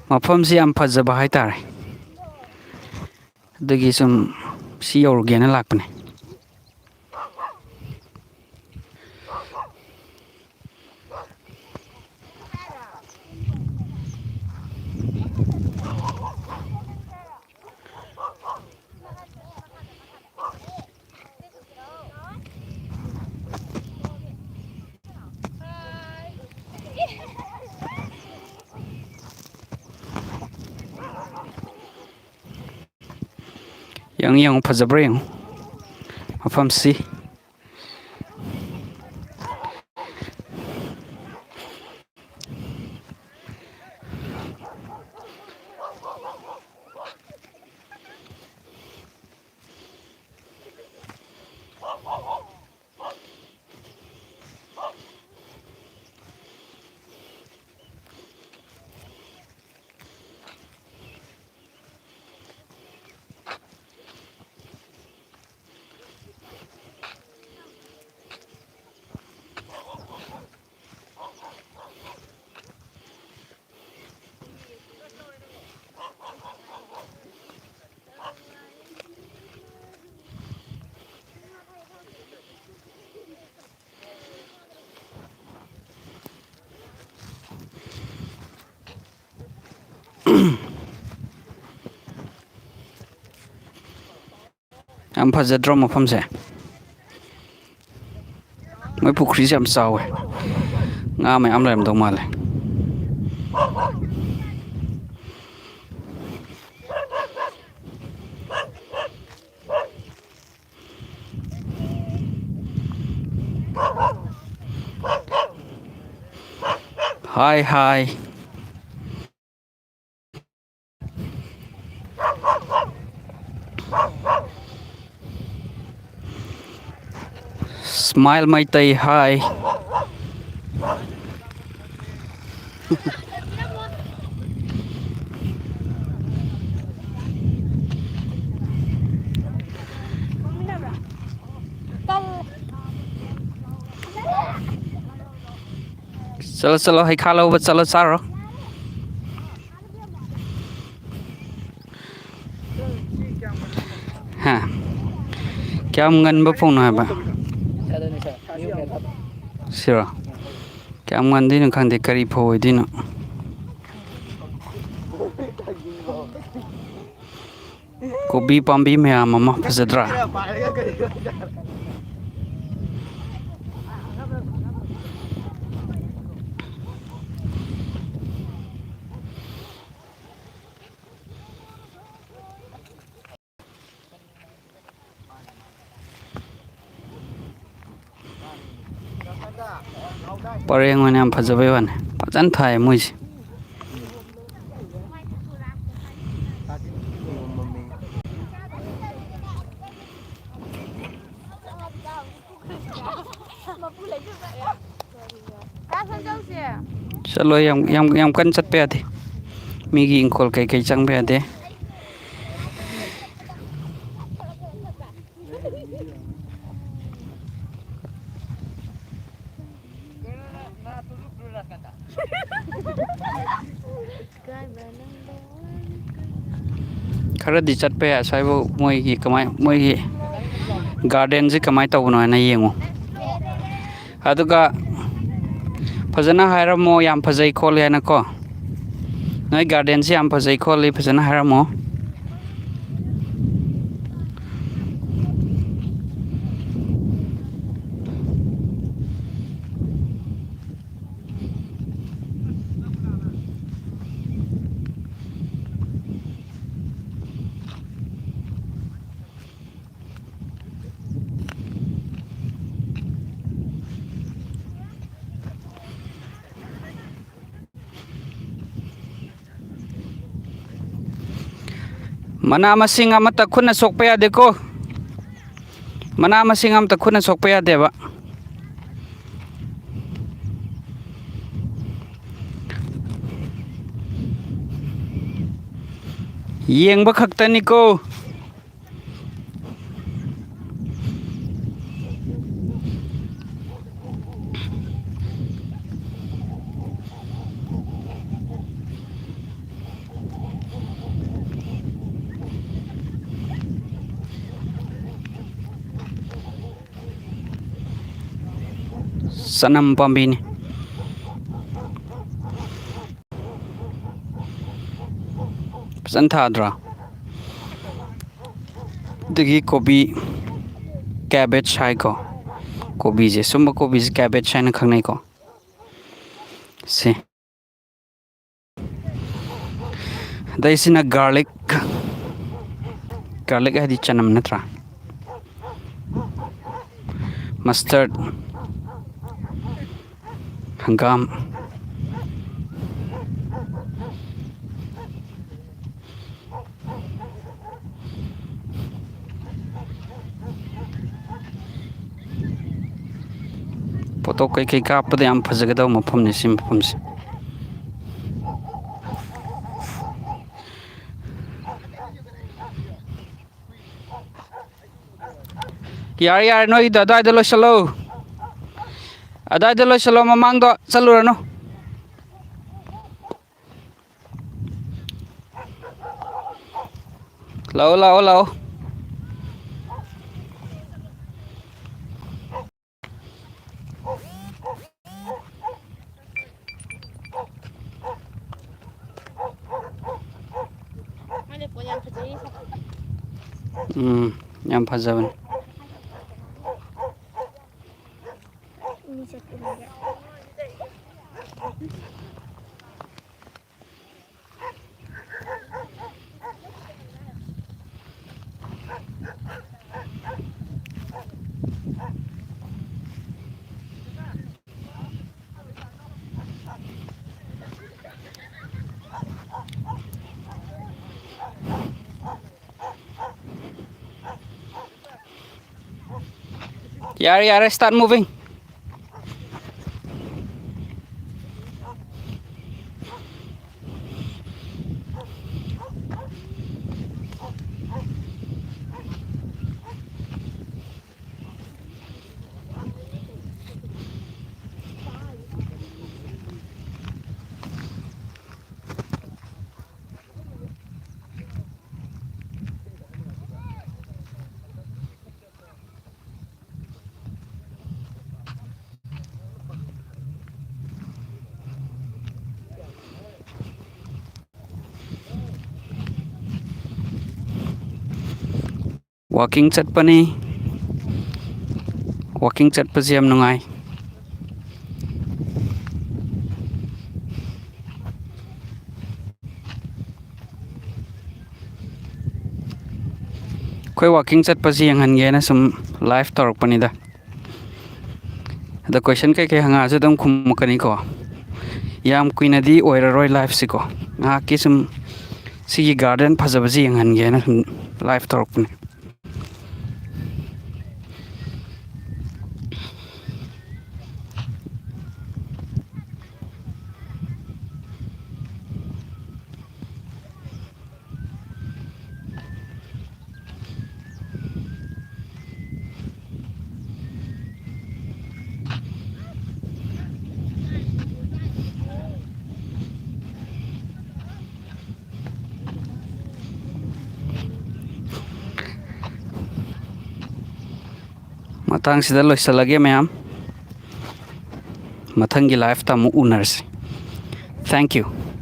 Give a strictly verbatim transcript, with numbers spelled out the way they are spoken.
ꯃꯐꯝꯁꯤ ꯌꯥꯝ ꯐꯖꯕ ꯍꯥꯏꯇꯥꯔꯦ꯫ ꯑꯗꯨꯒꯤ ꯁꯨꯝ ꯁꯤ ꯌꯧꯔꯨꯒꯦꯅ ꯂꯥꯛꯄꯅꯦ꯫ ꯌꯦꯡꯉꯨ, ꯌꯦꯡꯉꯨ, ꯐꯖꯕ꯭ꯔꯥ ꯌꯦꯡꯉꯨ ꯃꯐꯝꯁꯤ꯫ ꯌꯥꯝ ꯐꯖꯗ꯭ꯔꯣ ꯃꯐꯝꯁꯦ? ꯃꯣꯏ ꯄꯨꯈ꯭ꯔꯤꯁꯦ ꯌꯥꯝ ꯆꯥꯎꯋꯦ꯫ ꯉꯥ ꯃꯌꯥꯝ ꯂꯩꯔꯝꯗꯧ ꯃꯥꯜꯂꯦ꯫ ꯍꯥꯏ, ꯍꯥꯏ꯫ Smile ꯃꯩꯇꯩ, ꯍꯥꯏ꯫ ꯆꯠꯂꯣ, ꯆꯠꯂꯣ, ꯍꯩꯈꯥ ꯂꯧꯕ ꯆꯠꯂꯣ, ꯆꯥꯔꯣ꯫ ꯌꯥꯝ ꯉꯟꯕ ꯐꯧꯅꯣ ꯍꯥꯏꯕ? ꯁꯤꯔꯣ? ꯀꯌꯥꯝ ꯉꯟꯗꯣꯏꯅꯣ ꯈꯪꯗꯦ, ꯀꯔꯤ ꯐꯧ ꯑꯣꯏꯗꯣꯏꯅꯣ? ꯀꯣꯕꯤ ꯄꯥꯝꯕꯤ ꯃꯌꯥꯝ ꯑꯃ, ꯐꯖꯗ꯭ꯔꯥ? ꯄꯔꯦꯡ ꯑꯣꯏꯅ ꯌꯥꯝ ꯐꯖꯕꯩ ꯋꯥꯅꯤ, ꯐꯖꯅ ꯊꯥꯏ ꯃꯣꯏꯁꯦ꯫ ꯆꯠꯂꯣ, ꯌꯥꯝ, ꯌꯥꯝ, ꯌꯥꯝ ꯀꯟꯅ ꯆꯠꯄ ꯌꯥꯗꯦ꯫ ꯃꯤꯒꯤ ꯏꯪꯈꯣꯜ ꯀꯩꯀꯩ ꯆꯪꯕ ꯌꯥꯗꯦ꯫ ꯈꯔꯗꯤ ꯆꯠꯄ ꯌꯥꯏ꯫ ꯑꯁ꯭ꯋꯥꯏꯕꯨ ꯃꯣꯏꯒꯤ ꯀꯃꯥꯏ, ꯃꯣꯏꯒꯤ ꯒꯥꯔꯗꯦꯟꯁꯤ ꯀꯃꯥꯏꯅ ꯇꯧꯕꯅꯣ ꯍꯥꯏꯅ ꯌꯦꯡꯉꯨ꯫ ꯑꯗꯨꯒ ꯐꯖꯅ ꯍꯥꯏꯔꯝꯃꯣ, "ꯌꯥꯝ ꯐꯖꯩ ꯈꯣꯠꯂꯦ" ꯍꯥꯏꯅꯀꯣ꯫ "ꯅꯣꯏ ꯒꯥꯔꯗꯦꯟꯁꯤ ꯌꯥꯝ ꯐꯖꯩ ꯈꯣꯠꯂꯤ", ꯐꯖꯅ ꯍꯥꯏꯔꯝꯃꯣ꯫ ꯃꯅꯥ ꯃꯁꯤꯡ ꯑꯃꯠꯇ ꯈꯨꯠꯅ ꯁꯣꯛꯄ ꯌꯥꯗꯦꯀꯣ꯫ ꯃꯅꯥ ꯃꯁꯤꯡ ꯑꯃꯠꯇ ꯈꯨꯠꯅ ꯁꯣꯛꯄ ꯌꯥꯗꯦꯕ꯫ ꯌꯦꯡꯕ ꯈꯛꯇꯅꯤꯀꯣ꯫ ꯆꯅꯝ ꯄꯥꯝꯕꯤꯅꯤ꯫ ꯐꯖꯅ ꯊꯥꯗ꯭ꯔꯣ? ꯑꯗꯒꯤ ꯀꯣꯕꯤ, cabbage ꯍꯥꯏꯀꯣ꯫ ꯀꯣꯕꯤꯁꯦ, ꯁꯨꯝꯕ ꯀꯣꯕꯤꯁꯦ cabbage ꯍꯥꯏꯅ ꯈꯪꯅꯩꯀꯣ꯫ ꯁꯤ꯫ ꯑꯗꯩꯁꯤꯅ garlic꯫ Garlic ꯍꯥꯏꯗꯤ ꯆꯅꯝ ꯅꯠꯇ꯭ꯔꯥ? Mustard꯫ ꯍꯪꯒꯥꯝ꯫ ꯐꯣꯇꯣ ꯀꯩꯀꯩ ꯀꯥꯞꯄꯗ ꯌꯥꯝ ꯐꯖꯒꯗꯕ ꯃꯐꯝꯅꯤ ꯁꯤ ꯃꯐꯝꯁꯦ꯫ ꯌꯥꯔꯦ, ꯌꯥꯔꯦ, ꯅꯣꯏꯒꯤꯗꯣ ꯑꯗꯨꯋꯥꯏꯗ ꯂꯣꯏꯁꯤꯜꯂꯣ꯫ ꯑꯗꯨꯋꯥꯏꯗ ꯂꯣꯏꯁꯤꯜꯂꯣ, ꯃꯃꯥꯡꯗꯣ ꯆꯠꯂꯨꯔꯅꯨ꯫ ꯂꯥꯛꯑꯣ, ꯂꯥꯛꯑꯣ, ꯂꯥꯛꯑꯣ꯫ ꯎꯝ, ꯌꯥꯝ ꯐꯖꯕꯅꯤ꯫ ꯌꯥꯔꯦ, ꯌꯥꯔꯦ, start moving. ꯋꯥꯀꯤꯡ ꯆꯠꯄꯅꯤ꯫ ꯋꯥꯀꯤꯡ ꯆꯠꯄꯁꯦ ꯌꯥꯝ ꯅꯨꯡꯉꯥꯏ꯫ ꯑꯩꯈꯣꯏ ꯋꯥꯀꯤꯡ ꯆꯠꯄꯁꯤ ꯌꯦꯡꯍꯟꯒꯦꯅ ꯁꯨꯝ ꯂꯥꯏꯐ ꯇꯧꯔꯛꯄꯅꯤꯗ꯫ ꯑꯗ ꯀꯣꯏꯁꯟ ꯀꯩꯀꯩ ꯍꯪꯉꯛꯑꯁꯨ ꯑꯗꯨꯝ ꯈꯨꯝꯃꯛꯀꯅꯤꯀꯣ꯫ ꯌꯥꯝ ꯀꯨꯏꯅꯗꯤ ꯑꯣꯏꯔꯔꯣꯏ ꯂꯥꯏꯐꯁꯤꯀꯣ꯫ ꯉꯥꯏꯍꯥꯛꯀꯤ ꯁꯨꯝ ꯁꯤꯒꯤ ꯒꯥꯔꯗꯦꯟ ꯐꯖꯕꯁꯤ ꯌꯦꯡꯍꯟꯒꯦꯅ ꯁꯨꯝ ꯂꯥꯏꯐ ꯇꯧꯔꯛꯄꯅꯤ꯫ ꯃꯇꯥꯡꯁꯤꯗ ꯂꯣꯏꯁꯤꯜꯂꯒꯦ ꯃꯌꯥꯝ꯫ ꯃꯊꯪꯒꯤ ꯂꯥꯏꯐꯇ ꯑꯃꯨꯛ ꯎꯅꯔꯁꯤ꯫ Thank you꯫